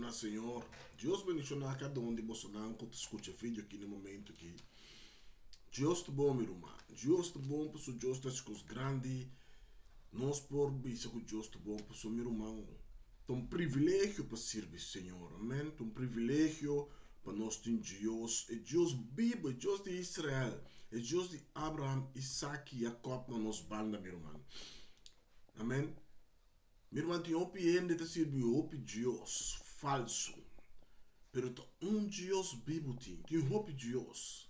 na Señor. Dios bendishoná kada un di bosonan ku ta skucha e video aki na e momento aki. Dios ta bon, mi ruman. Dios ta bon pasobra Dios ta hasi kos grandi. Nos por bisa ku Dios ta bon pasobra, mi ruman, ta un privilegio pa sirbi Señor. Amen. Ta un privilegio pa nos tin Dios, e Dios bibu, e Dios di Israel, e Dios di Abraham, Isaac i Jacob na nos banda, mi ruman. Amen. Mi ruman, tin hopi hende ta sirbi hopi dios falsu, pero ta un Dios bibu tin. Tin hopi dios,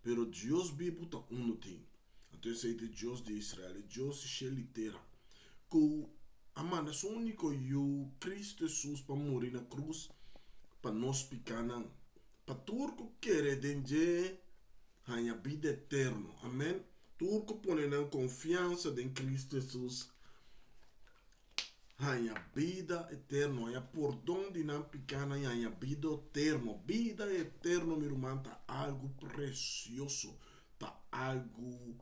pero Dios bibu ta unu tin. Anto esei ta e Dios di Israel, e Dios di shel i tera, ku a manda su úniko Yu, Kristu Hesus, pa muri na krus pa nos pikanan, pa tur ku kere den dje haña bida eterno. Amen. Tur ku pone nan konfiansa den Kristu Hesus haña bida eterno, haña pordon di nan pikanan i haña bida eterno. Bida eterno, mi ruman, ta algu presioso, ta algu,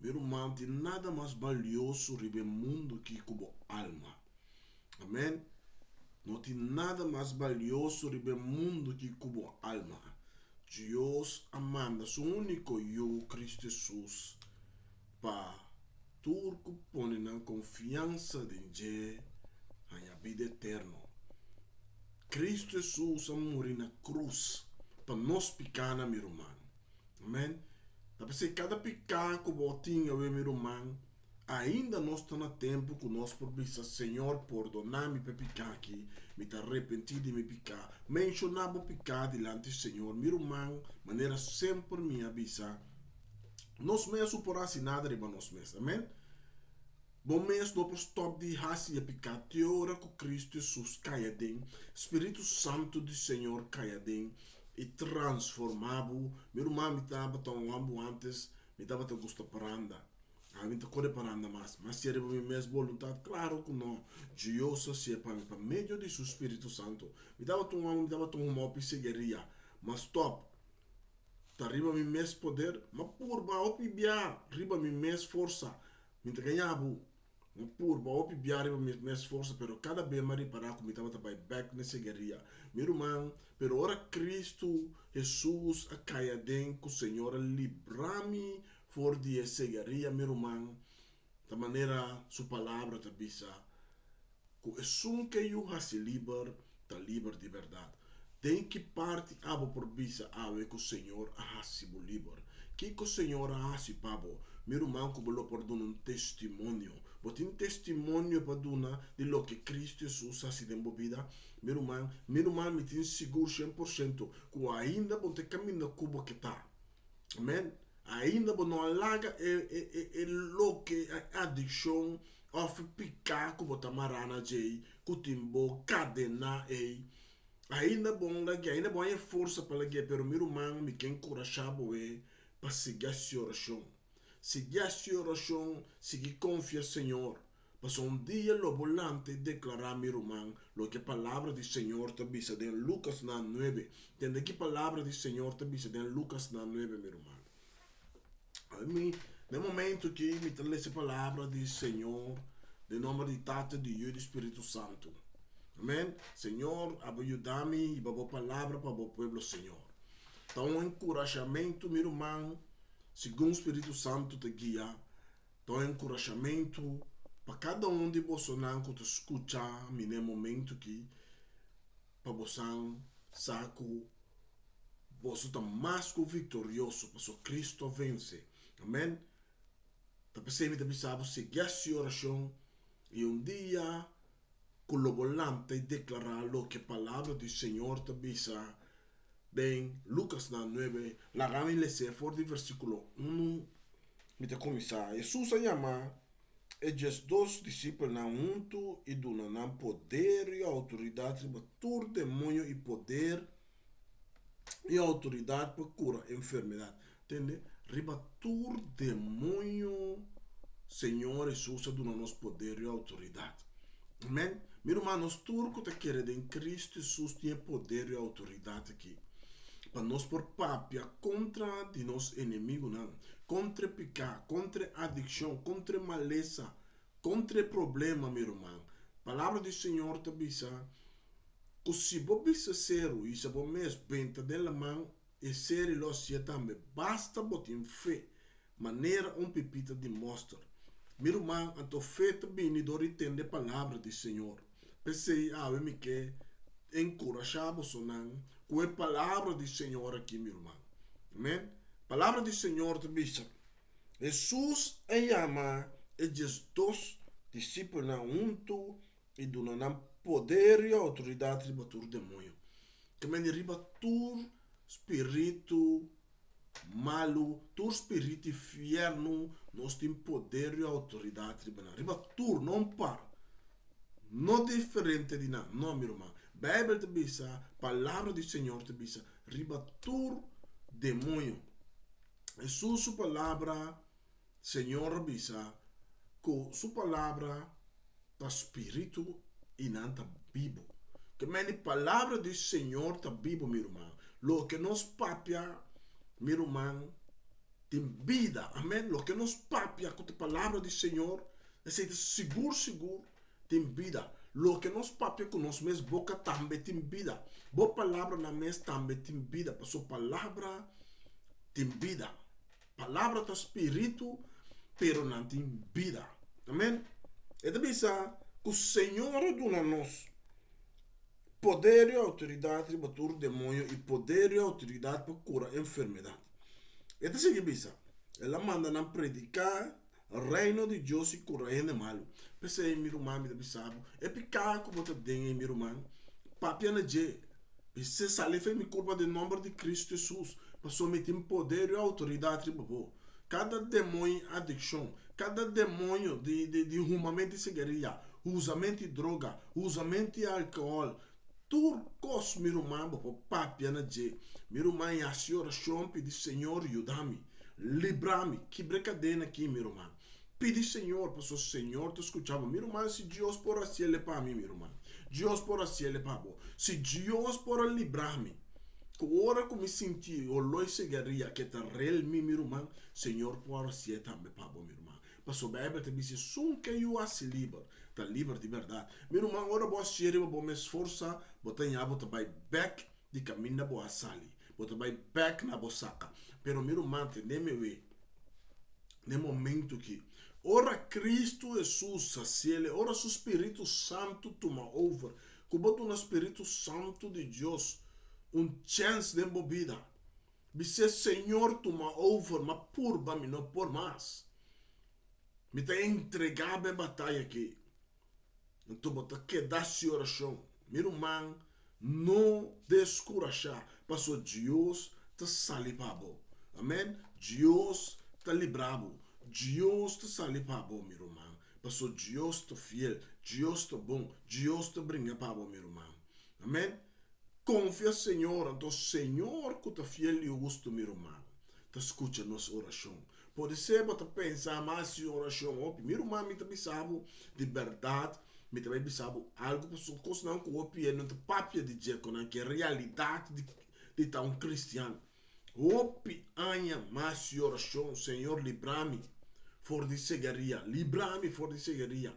mi ruman, tin nada mas balioso riba e mundu aki ku bo alma. Amen. No tin nada mas balioso riba e mundu aki ku bo alma. Dios a manda su úniko Yu, Kristu Hesus, pa tur ku pone nan konfiansa den dje haña bida eterno. Kristu Hesus a muri na krus pa nos pikánan, mi ruman. Amen. Ta p'esei kada piká ku bo tin awe, mi ruman, Ainda nos ta na tempu ku nos por bisa, Señor, pordoná mi p'e piká aki, mi ta repentí di mi piká. Menshoná bo piká dilanti Señor. Mi ruman, manera semper mi a bisa, nos mes no por hasi nada riba nos mes. Amen. Bo mes no por stòp di hasi e piká te ora ku Kristu Hesus kai aden, Spiritu Santu di Señor kai aden i transformá bo. Mi ruman, mi tabata un hòmber antes, mi tabata gusta paranda. Ami ta kore paranda mas. Mi a hasié riba mi mes boluntat? Klaro ku no! Dios a hasié pa mi pa medio di su spiritu santu. Mi tabata un hòmber, mi tabata un huma hopi sigaria. Ma stòp. Ta riba mi mes poder? Mi a purba hopi bia riba mi mes forsa. Mi ta gaña bo. Mi a purba hopi bia riba mi mes forsa, pero kada be mi a ripará ku mi tabata bai bèk na e sigaria. Mi ruman, pero ora Kristu Hesus a kai aden ku Señor a libra mi For di e segaria, mi ruman, ta manera su palabra ta bisa, ku esun ke yu hasi liber, ta liber di bèrdat. Den ki parti abo por bisa awe ku Señor a hasi bo liber? Kiko Señor a hasi pa bo? Mi ruman, ku bo lo por duna un testimonio. Bo tin testimonio pa duna di loke Kristu Hesus hasi den bo bida? Mi ruman, mi ruman, mi tin sigur 100% ku ainda bo ta e kaminda ku bo ke ta. Amen. Ainda bo no a laga e e e e loke e adikshon òf e piká ku bo ta mará na djei ku tin bo kadená ei. Ainda bo no lag'é, ainda bo haña forsa pa lag'é, pero mi ruman mi ke enkurashá bo e pa sigui hasi orashon. Sigui hasi orashon, sigui konfia Señor. Pasobra un dia lo bo lanta i deklará, mi ruman, loke palabra di Señor ta bisa den Lukas na nuebe. Tende ki palabra di Señor ta bisa den Lukas na nuebe, mi ruman. Mi, den momento ki mi ta lesa e palabra di Señor, den nomber di Tata, di Yu i di Spiritu Santu. Amen. Señor, abo yuda mi hiba bo palabra pa bo pueblo, Señor. Ta un enkurashamentu, mi ruman, segun Spiritu Santu ta guia. Ta un enkurashamentu pa kada un di bosonan ku ta skucha mi na e momentu aki, pa bosan sa ku boso ta mas ku viktorioso pasobra Kristu a vense. Amen. Ta p'esei mi ta bisa bo, sigui hasi orashon i un dia ku lo bo lanta i deklará loke Palabra di Señor ta bisa Den Lukasnan nuebe, laga mi les'é for di versíkulo unu. Mi ta kuminsá, Hesus a yama e diesdos disipelnan huntu i duna nan poder i outoridat riba tur demoño i poder i outoridat pa kura enfermedat. Tende? Riba tur demoño Señor Hesus a duna nos poder i outoridat. Amen. Mi ruman, nos tur ku ta kere den Kristu Hesus tin e poder i outoridat aki pa nos por papia kontra di nos enemigunan, kontra e piká, kontra e adikshon, kontra e malesa, kontra e problema, mi ruman. Palabra di Señor ta bisa. Ku si bo bisa seru hisa bo mes benta den laman, e seri lo hasié tambe. Basta bo tin fe, manera un pipita di mòster. Mi ruman, anto fe ta bini dor di tende palabra di Señor. P'esei awe mi ke enkurashá bosonan ku e palabra di Señor aki, mi ruman. Amen. Palabra di Señor ta bisa, Hesus a yama e diesdos disipelnan huntu i duna nan poder i outoridat riba tur demoño. Ke mende riba tur spiritu malu, tur spiritu di fièrnu, nos tin poder i outoridat riba nan. Riba tur, no un par. No diferente di nan. No, mi ruman. Beibel ta bisa, Palabra di Señor ta bisa, riba tur demoño. Hesus su palabra. Señor a bisa ku Su palabra ta spiritu i nan ta bibu. Ke men di palabra di Señor ta bibu, mi ruman. Loke nos papia, mi ruman, tin bida. Amen. Loke nos papia ku ta palabra di Señor, esei ta sigur sigur tin bida. Loke nos papia ku nos mes boka tambe tin bida. Bo palabranan mes tambe tin bida, pasobra palabra tin bida. Palabra ta spiritu, pero nan tin bida. Amen. E ta bisa ku Señor a duna nos poder i outoridat riba tur demoño i poder i outoridat pa kura enfermedat. E ta sigui bisa, El a manda nan prediká Reino di Dios i kura hende malu. P'esei, mi ruman, mi ta bisa bo, e piká ku bo ta den ei, mi ruman, papia na dje. Bis'é, Sali fen mi kurpa den nòmber di Kristu Hesus, pasobra mi tin poder i outoridat riba bo. Kada demoño di adikshon, kada demoño di di humamentu di sigaria, usamentu di droga, usamentu di alkohòl, tur kos, mi ruman, bo por papia na dje. Mi ruman, i hasi orashon, pidi Señor, yuda mi, libra mi, kibra e kadena aki, mi ruman. Pidi Señor, pasobra Señor ta skucha bo. Mi ruman, si Dios por hasiel pa mi, mi ruman, Dios por hasiel pa bo. Si Dios por a libra mi, ku ora ku mi sinti oló i sigaria ke ta rel mi, mi ruman, Señor por hasié tambe pa bo, mi ruman. Pasobra Beibel ta bisa, Esun ke yu hasi liber, ta liber di bèrdat. Mi ruman, ora bo hasié riba bo mes forsa, bo ta ña bo ta bai bèk di kaminda bo a sali. Bo ta bai bèk na bo saka. Pero mi ruman, tende mi wei. Na e momento ki ora Cristo Hesus haciele, ora su Spiritu Santu tuma over, ku bo duna Spiritu Santu di Dios un chèns den bo bida, bis'é, Señor tuma over, m'a purba, mi no por mas. Mi ta entregá bo e bataya aki. Anto bo ta keda hasi orashon. Mi ruman, no deskurashá, pasobra Dios ta sali pa bo. Amen. Dios ta libra bo. Dios ta sali pa bo, mi ruman, pasobra Dios ta fiel, Dios ta bon, Dios ta bringa pa bo, mi ruman. Amen. Konfia Señor, anto Señor ku ta fiel i hustu, mi ruman, ta skucha nos orashon. Podisé bo ta pensa mas si orashon hopi. Mi ruman, mi ta bisa bo di bèrdat, mi ta bai bisa bo algu pasobra kosnan ku hopi hende no ta papia di dje ku nan ke realidat di di ta un kristian. Hopi aña mas si orashon, Señor libra mi for di segaria, libra mi for di segaria.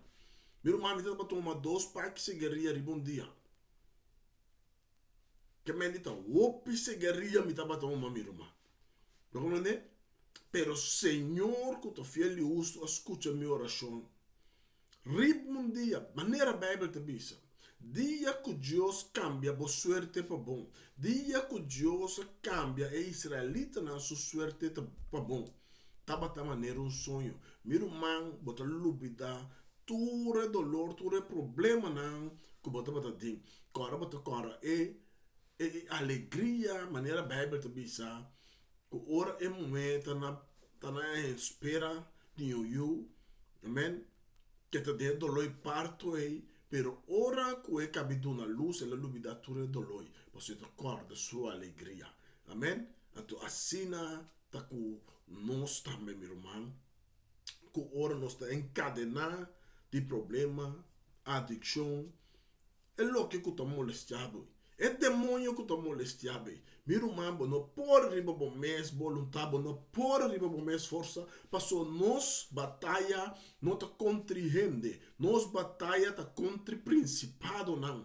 Mi ruman, mi tabata tuma dos paki segaria riba un dia. Ke men di ta hopi segaria mi tabata huma mi ruman. Bo comprende? Pero Señor cu ta fiel y husto a scucha mi oracion. Riba un dia, manera Bijbel ta bisa, dia cu Dios cambia bo suerte pa bon, dia cu Dios a cambia e israelitanan su suerte ta pa bon, tabata manera un soño. Mi ruman, bo ta lubida tur e dolor, tur e problemanan cu bo tabata tin. Cora bo ta cora e E alegria, manera Bijbel ta bisa, cu ora e muhé ta na ta na espera di un yu, amen, ke ta den e doló i parto ei, pero ora cu e cabi duna luz el a lubida tur e doló ei, pasobra e ta corda su alegria, amen. Anto asina ta cu nos tambe, mi ruman, cu ora nos ta encadená di problema, adiccion, E loke ku ta molestiá bo, e demoño ku ta molestiá bo. Mi ruman, bo no por riba bo mes boluntat, bo no por riba bo mes forsa, pasobra nos bataya no ta kontri hende, nos bataya ta kontri prinsipadonan.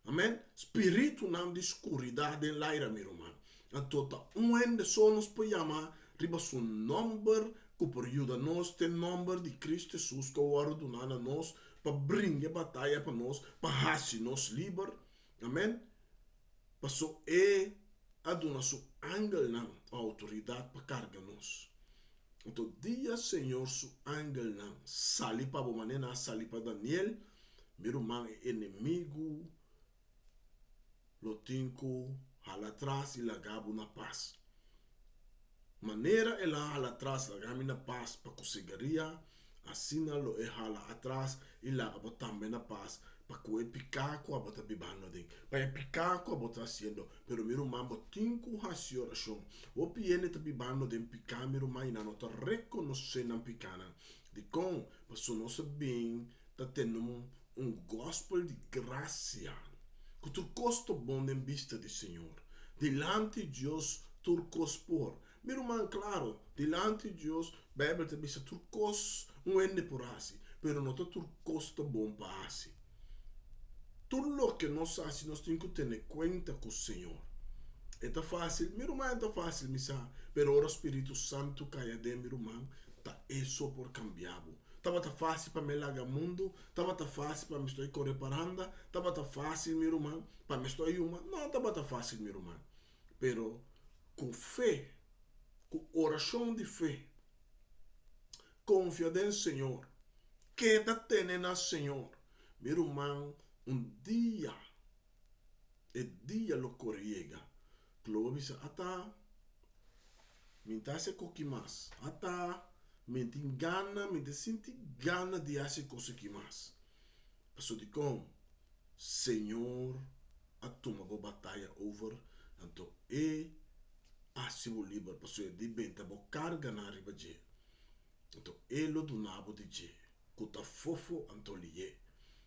Amen. Spiritunan di skuridat den laira, mi ruman. Anto ta un hende so nos por yama riba su nòmber ku por yuda nos, te nòmber di Kristu Hesus ku a wòrdu duná na nos pa bringa e bataya pa nos, pa hasi nos liber. Amen. Paso e a duna su angelnan outoridat pa karga nos. Anto dia Señor su angelnan sali pa bo manera nan a sali pa Daniel, mi ruman e enemigu lo tin ku hala atras i laga bo na pas. Manera el a hala atras laga mi na pas pa ku sigaria, asina lo e hala atras i laga bo tambe na pas pa ku e piká ku abo ta bibando aden, pa e piká ku abo ta hasiendo. Pero mi ruman bo tin ku hasi orashon. Hopi hende ta bibando den piká mi ruman i nan no ta rekonosé nan pikánan. Dikon? Pasobra nos a bin ta tene un gospel di grasia ku tur kos ta bon den bista di Señor. Dilanti Dios tur kos por. Mi ruman, klaro, dilanti Dios Beibel ta bisa tur kos un hende por hasi, pero no ta tur kos ta bon pa hasi. Tur loke nos hasi nos tin ku tene kuenta ku Señor. E ta fásil? Mi ruman, e ta fásil, mi sa, pero ora Spiritu Santu kai aden, mi ruman, ta e so por kambia bo. Tabata fásil pa mi laga mundu? Tabata fásil pa mi stoi kore paranda? Tabata fásil, mi ruman, pa mi stoi yuma? No tabata fásil, mi ruman. Pero ku fe, ku orashon di fe, konfia den Señor, keda tene na Señor, mi ruman, un dia, e dia lo kore yega ku lo bo bisa, Ata, mi ta hasi e koki mas. Ata, mi tin gana, mi ta sinti gana di hasi e kos aki mas. Pasobra dikon? Señor a tuma bo bataya over, anto E a hasi bo liber, pasobra E di benta bo karganan riba dje. Anto E lo duna bo di dje, ku ta fofo anto lié.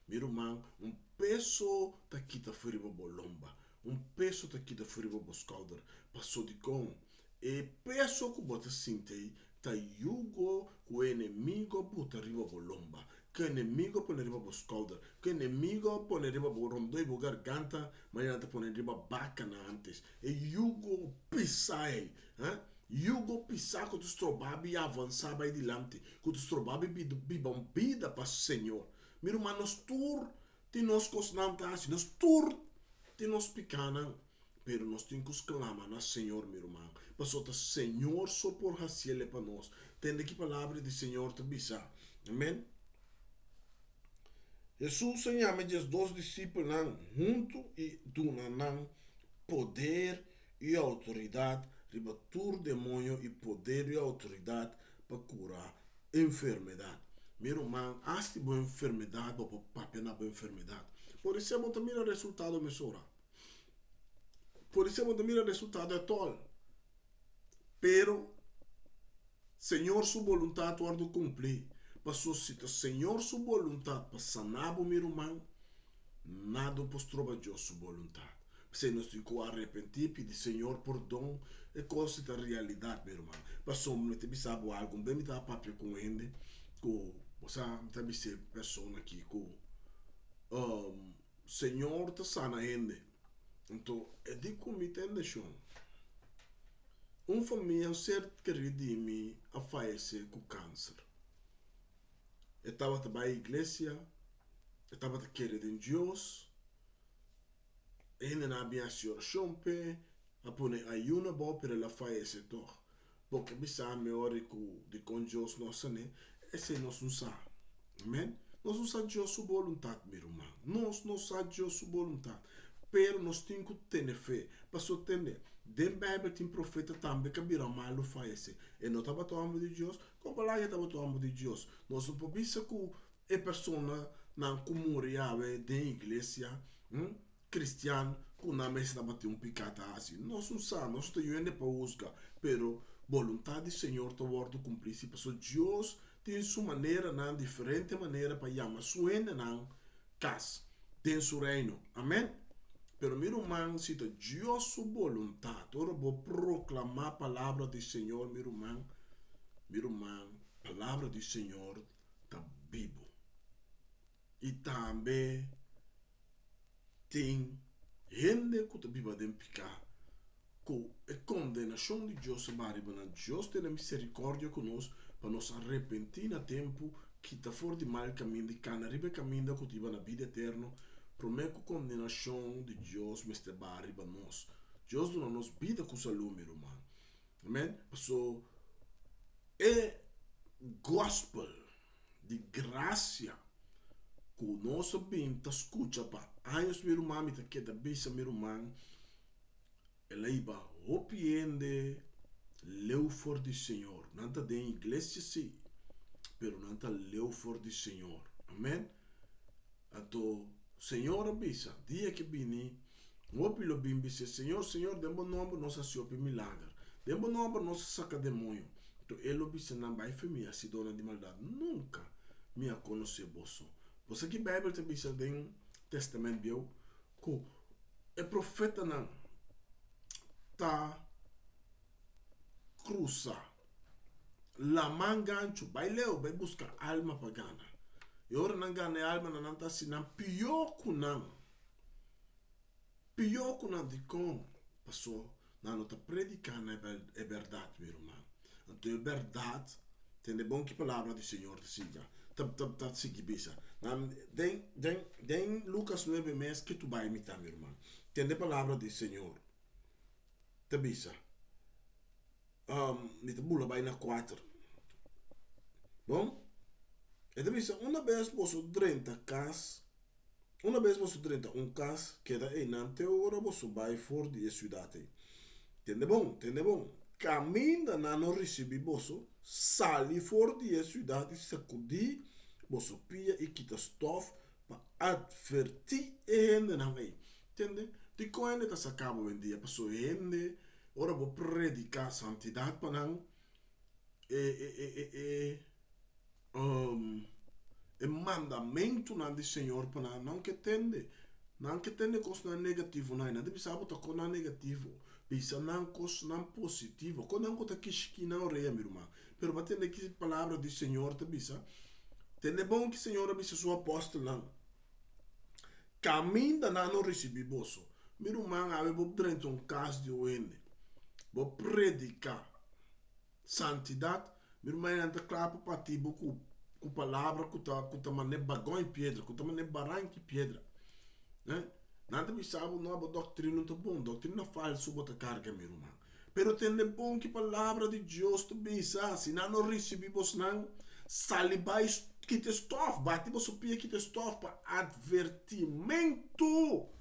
Mi ruman, un peso ta kita for riba bo lomba, un peso ta kita for riba bo skouder, paso dikon? E peso ku bo ta sinti ei ta yugo ku e enemigo a buta riba bo lomba, ku e enemigo a pone riba bo skouder, ku e enemigo a pone riba bo rondó i bo garganta, manera nan ta pone riba bakanan ántes. E yugo pisá ei, ha? Yugo pisá ku ta stroba bi avansá bai dilanti, ku ta stroba bi biba un bida pa Señor. Mi ruman, nos tur tin nos kosnan ta hasi, nos tur tin nos pikánan. Pero nos tin ku sklama na Señor, mi ruman, pasobra ta Señor so por hasiel pa nos. Tende ki palabra di Señor ta bisa. Amen. Hesus a yama e diesdos disipelnan huntu i duna nan poder i outoridat riba tur demoño i poder i outoridat pa kura enfermedat. Mi ruman, hasi bo enfermedat, bo por papia na bo enfermedat. Por esei bo ta mira resultado mesora. Podisé bo ta mira resultado atòl, pero Señor su boluntat wòrdu kumplí. Paso si ta Señor su boluntat pa saná bo, mi ruman, nada por stroba Dios su boluntat. P'esei nos tin ku arepentí, pidi Señor pordon. E kos si ta realidat, mi ruman. Pasobra mi ta bisa bo algu, un bes mi tabata papia ku un hende ku, bo sa, mi ta bisa e persona aki ku Señor ta sana hende. Anto e di ku mi ta endeshon. Un famia, un ser kerí di mi a fayesé ku kanser. E tabata bai iglesia, e tabata kere den Dios. E hendenan a bin hasi orashon p'e, a pone ayuno abou, pero el a fayesé tòg. Bo ke bisa mi ora ku dikon Dios no a san'é? Esei nos no sa. Amen. Nos no sa Dios su boluntat, mi ruman. Nos no sa Dios su boluntat. Pero nos tin ku tene fe. Pasobra tende, den Beibel tin profeta tambe ku a bira malu fayesé. E no tabata hòmber di Dios? Kon palabra e tabata hòmber di Dios? Nos no por bisa ku e personanan ku muri awe den iglesia, Cristian cu nan mester tabatin un pica ta haci. Nos no sa, nos no ta yuende pa huzga, pero boluntad di Señor ta wordo cumpli si, pasobra Dios tin su maneranan, diferente manera pa yama su hendenan cas den su reino. Amen. Pero mi ruman, si ta Dios su boluntad, ora bo proclama palabra di Señor, mi ruman, mi ruman, palabra di Señor ta bibo. Y tambe. Tin hende ku ta biba den piká, ku e kondenashon di Dios a baha riba nan. Dios tene miserikòrdia ku nos pa nos arepentí na tempu, kita for di mal kaminda i kana riba e kaminda ku ta hiba na bida eterno, promé ku kondenashon di Dios mester baha riba nos. Dios duna nos bida ku salú, mi ruman. Amèn. Paso e gòspel di grasia ku nos a bin ta skucha pa años, mi ruman, mi ta keda bisa mi ruman, el a hiba hopi hende leu for di Señor. Nan ta den iglesia sí, pero nan ta leu for di Señor. Amèn. Anto Señor a bisa, Dia ke bini, hopi lo bin bis'é, Señor, Señor, den bo nòmber nos a hasi hopi milager, den bo nòmber nos a saka demoño. Anto E lo bisa nan, Bai fe mi, hasidónan di maldat, nunka mi a konosé boso. Bo sa ki Beibel ta bisa den Tèstamènt Bieu? Ku e profetanan ta krusa Laman ganchu, bai leu, bai buska alma pa gana. I ora nan gana e almanan, nan ta hasi nan pió ku nan. Pió ku nan. Dikon? Pasó nan no ta prediká na e bèrdat, mi ruman. Anto e bèrdat, tende bon ki palabra di Señor ta siga, ta, ta, ta sigui bisa. Nan, den, den, den Lukas nuebe mes ke tu bai mitá, mi ruman. Tende palabra di Señor ta bisa. Mi ta bula bai na kuater. Bon, e ta bisa, Una bes boso drenta kas, una bes boso drenta un kas, keda einan te ora boso bai for di e siudat ei. Tende bon, tende bon, kaminda nan no risibí boso, sali for di e siudat i sakudí boso pia i kita stòf pa atvertí e hendenan ei. Tende, dikon hende ta saka bo awendia? Pasobra hende Ora bo prediká santidat pa nan, e e e e e e mandamentunan di Señor pa nan, nan ke tende. Nan ke tende kosnan negativo nan. Nan ta bisa bo ta kosnan negativo. Bisa nan kosnan positivo. Kosnan ku ta kishki nan orea, mi ruman. Pero bo a tende ki palabra di Señor ta bisa. Tende bon ki Señor a bisa su apòstelnan. Kaminda nan no risibí boso. Mi ruman, awe bo drenta un kas di un hende, bo prediká santidat, mi ruman, nan ta kla pa parti bo ku ku palabra ku ta ku ta manera bagòn i piedra, ku ta manera baranka i piedra. Eh, nan ta bisa bo, no, bo doktrina no ta bon, doktrina falsu bo ta karga, mi ruman. Pero tende bon ki palabra di Dios ta bisa, si nan no risibí bosnan, sali bai kita e stòf, bati boso pia kita e stòf pa atvertimentu.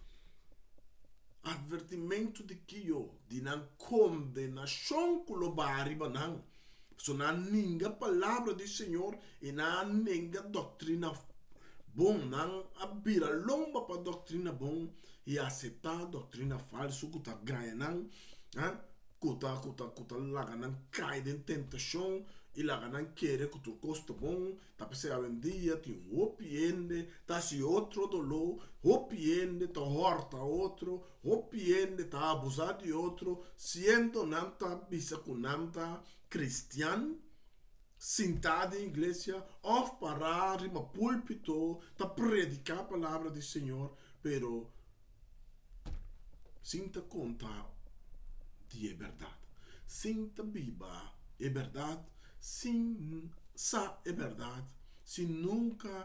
Atvertimentu di kiyo? Di nan kondenashon ku lo baha riba nan. Pasobra nan a ninga palabra di Señor i nan a nenga doktrina bon. Nan a bira lomba pa doktrina bon i aseptá doktrina falsu ku ta gaña nan, ku ta ku ta ku ta laga nan kai den tentashon i laga nan kere ku tur kos ta bon. Ta p'esei awendia tin hopi hende ta hasi otro doló, hopi hende ta hòrta otro, hopi hende ta abusá di otro, siendo nan ta bisa ku nan ta kristian, sintá den iglesia òf pará riba púlpito ta prediká palabra di Señor, pero sin ta konta di e bèrdat, sin ta biba e bèrdat, sin sa e bèrdat, sin nunka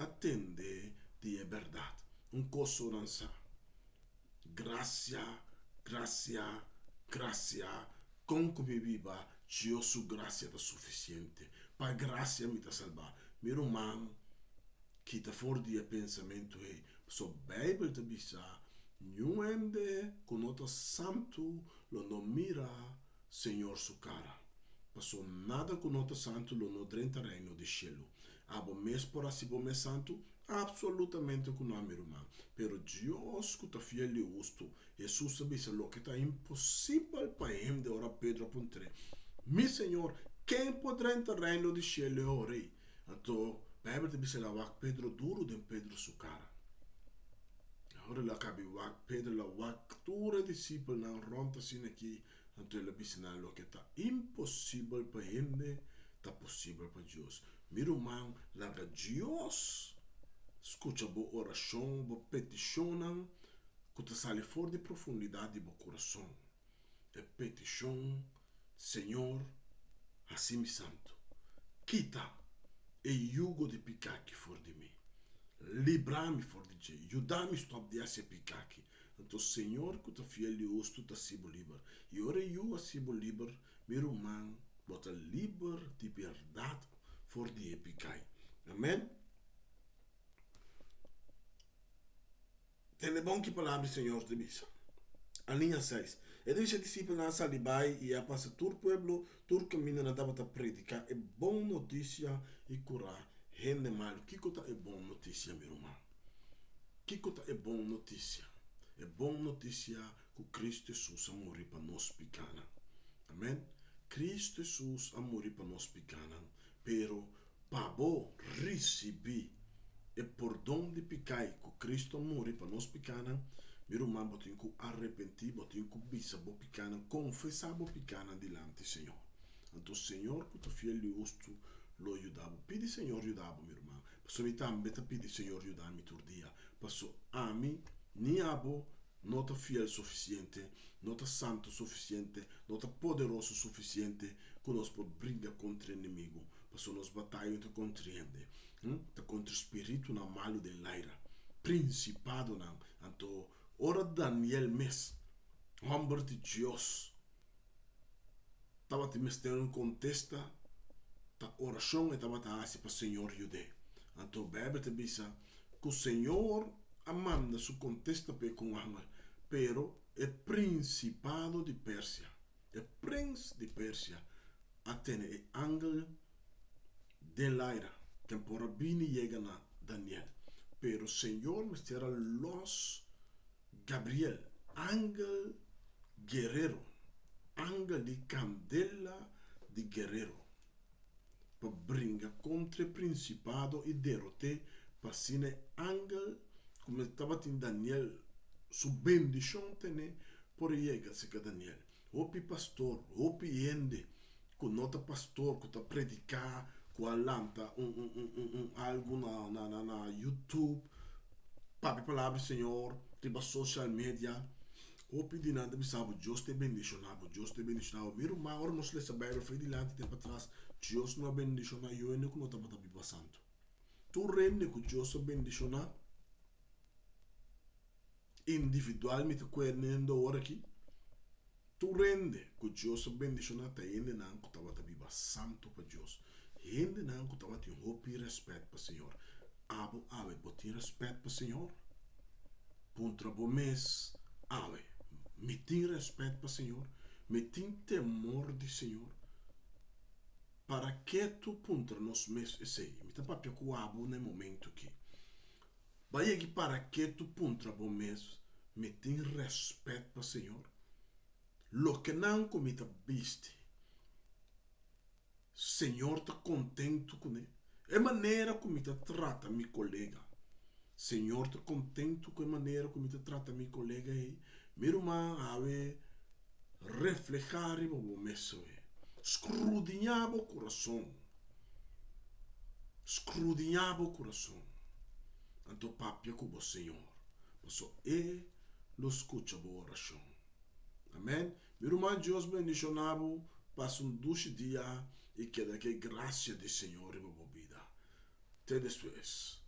a tende di e bèrdat. Un kos so nan sa, Grasia, grasia, grasia, kon ku mi biba, Dios su grasia ta sufisiente. Pa grasia mi ta salbá. Mi ruman, kita for di e pensamentu ei. Pasobra Beibel ta bisa, Niun hende ku no ta santu lo no mira Señor su kara. Pasobra nada ku no ta santu lo no drenta Reino di shelu. Abo mes por hasi bo mes santu? Apsolutamente ku no, mi ruman. Pero Dios ku ta fiel i hustu, Hesus a bisa loke ta imposibel pa hende ora Pedro a puntr'é, Mi Señor, ken por drenta Reino di shelu e ora ei? Anto Bijbel ta bisa el a wak Pedro duru den Pedro su kara. Ora el a kabi wak Pedro, el a wak tur e disipelnan rònt asina aki, anto el a bisa nan, Loke ta imposibel pa hende, ta posibel pa Dios. Mi ruman, laga Dios skucha bo orashon, bo petishonnan. ku ta sali for di profundidat di bo kurason, e petishon, Señor, hasi mi santu. Kita e yugo di piká aki for di mi. Libra mi for di dje. Yuda mi stòp di hasi e piká aki. Anto Señor ku ta fiel i hustu ta hasi bo liber. I ora e Yu hasi bo liber, mi ruman, bo ta liber di bèrdat for di e piká. Amèn. Tende bon ki palabra di Señor ta bisa. Alinea seis. E ta bisa e disipelnan a sali bai i a pasa tur pueblo, tur kaminda nan tabata prediká e bon notisia i kurá hende malu. Kiko ta e bon notisia, mi ruman? Kiko ta e bon notisia? E bon notisia ku Kristu Hesus a muri pa nos pikánan. Amèn. Kristu Hesus a muri pa nos pikánan, pero Pa bo risibí e pordon di pikai ku Kristu a muri pa nos pikánan, mi ruman, bo tin ku arepentí, bo tin ku bisa bo pikánan, konfesá bo pikánan dilanti Señor. Anto Señor ku ta fiel i hustu lo yuda bo. Pidi Señor yuda bo, mi ruman, pasobra mi tambe ta pidi Señor yuda mi tur dia, paso ami ni abo no ta fiel sufisiente, no ta santu sufisiente, no ta poderoso sufisiente ku nos por bringa kontra enemigu, pasobra nos bataya no ta kontra hende, ta kontra spiritunan malu den laira, prinsipadonan. Anto ora Daniel mes, hòmber di Dios, tabatin mester un kontesta, ta orashon e tabata hasi pa Señor yud'é. Anto Beibel ta bisa ku Señor a manda su kontesta p'e ku un angel, pero e prinsipado di Persia, e prens di Persia, a tene e angel den laira, ken por a bini yega na Daniel. Pero Señor mester a lòs Gabriel, angel guerero, angel di kandela di guerero, pa bringa kontra e prinsipado i derot'é, pa asina e angel ku tabatin Daniel su bendishon tene por yega serka Daniel. Hopi pastor, hopi hende ku no ta pastor ku ta prediká, ku a lanta un un un un un algu na na na na YouTube, papia palabra di Señor riba social media, hopi di nan ta bisa bo Dios te bendishoná bo, Dios te bendishoná bo. Mi ruman, ora nos lesa Bijbel for di dilanti te patras, Dios no a bendishoná yu hende ku no tabata biba santu. Tur hende ku Dios a bendishoná, individual mi ta kuernendo ora aki, tur hende ku Dios a bendishoná ta hendenan ku tabata biba santu pa Dios, hendenan ku tabatin hopi rèspèt pa Señor. Abo awe bo tin rèspèt pa Señor? Puntra bo mes awe, Mi tin rèspèt pa Señor? Mi tin temor di Señor? Para ketu puntra nos mes esei. Mi ta papia ku abo na e momentu aki. Ba yegi para ketu puntra bo mes, Mi tin rèspèt pa Señor? Lokenan ku mi ta bisti, Señor ta kontentu kuné? E manera ku mi ta trata mi kolega, Señor ta kontentu ku e manera ku mi ta trata mi kolega ei? Mi ruman awe reflehá riba bo mes awe. Skrudiñá bo kurason. Skrudiñá bo kurason, anto papia ku bo Señor, pasobra E lo skucha bo orashon. Amèn. Mi ruman Dios bendishoná bo, pasa un dushi dia i keda ku e grasia di Señor riba bo bida. Te despues.